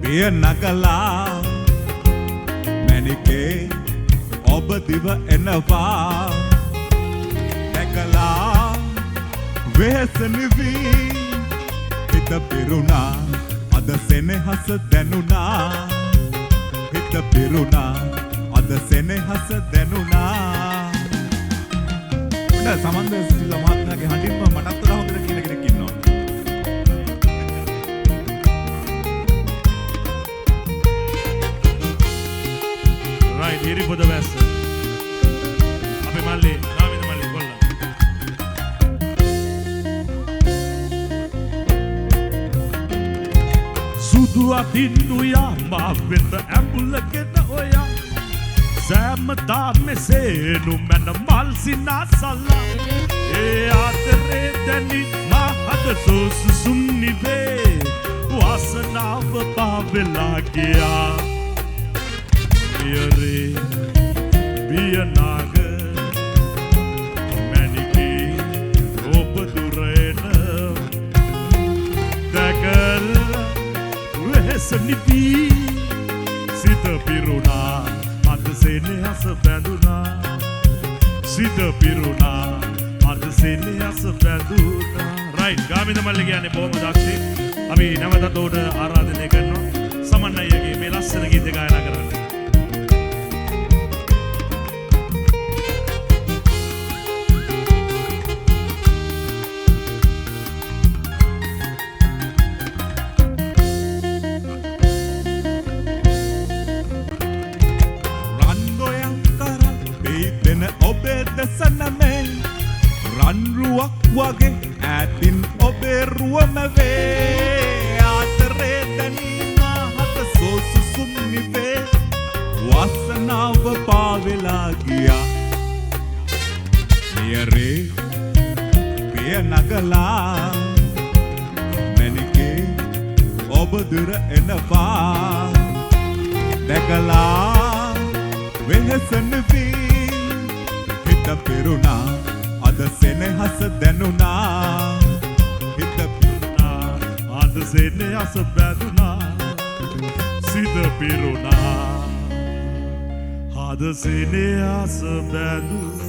පිය නගලා මැණිකේ ඔබ දිව එනවා දැකලා වෙහස නිවි හිත පිරුණා අද සෙනෙහස දැනුණා හිත පිරුණා අද සෙනෙහස දැනුණා. උඩ සමන්ද සිල්වා මහත්මයාගේ හඬින්ම මටත් වඩා හොඳට කියන කෙනෙක් ඉන්නවා. රයිට්, හිරිපොද වැස්ස. අපේ මල්ලි නාමින්ද මල්ලි කොල්ලා. සුදු අතින් උයා මා වෙත ඇඹුලගෙන ඔයා සෑමදා මෙසේ නුමැන මල් සිනාසලා ඒ ආදරේ දැනි මා හද සෝසුසුම් නිවේ වාසනාව පාවෙලා ගියා. පියරේ පියනාග මැණිකේ ඔබ දුර එන දැකලා වෙහෙස නිවි සිත පිරුණා අද සෙනෙහස බැඳුනා සිත පිරුණා අද සෙනෙහස බැඳුනා. රයිට්, ගාමින්ද මල්ලි කියන්නේ බොහොම දක්ෂයෙක්. අපි නැවතත් ඔහුට ආරාධනය කරනවා සමන් අයියාගේ මේ ලස්සන ගීතය ගායනා කරන්න. රන් ගොයන් කර පීතෙන ඔබේ දෙස නැමේ රන් රුවක් වගේ ඈතින් ඔබේ රුවම වේ ආදරේ දැනීමා හත සෝසුසුම් නිවේ වාසනාව පාවෙලා ගියා. නියරේ පිය නගලා මැණිකේ ඔබ දුර එනවා දැකලා වෙහස නිවි හිත පිරුණා අද සෙනෙහස දැනුණා හිත පිරුණා අද සෙනෙහස බැඳුනා සිත පිරුණා අද සෙනෙහස බැඳුනා.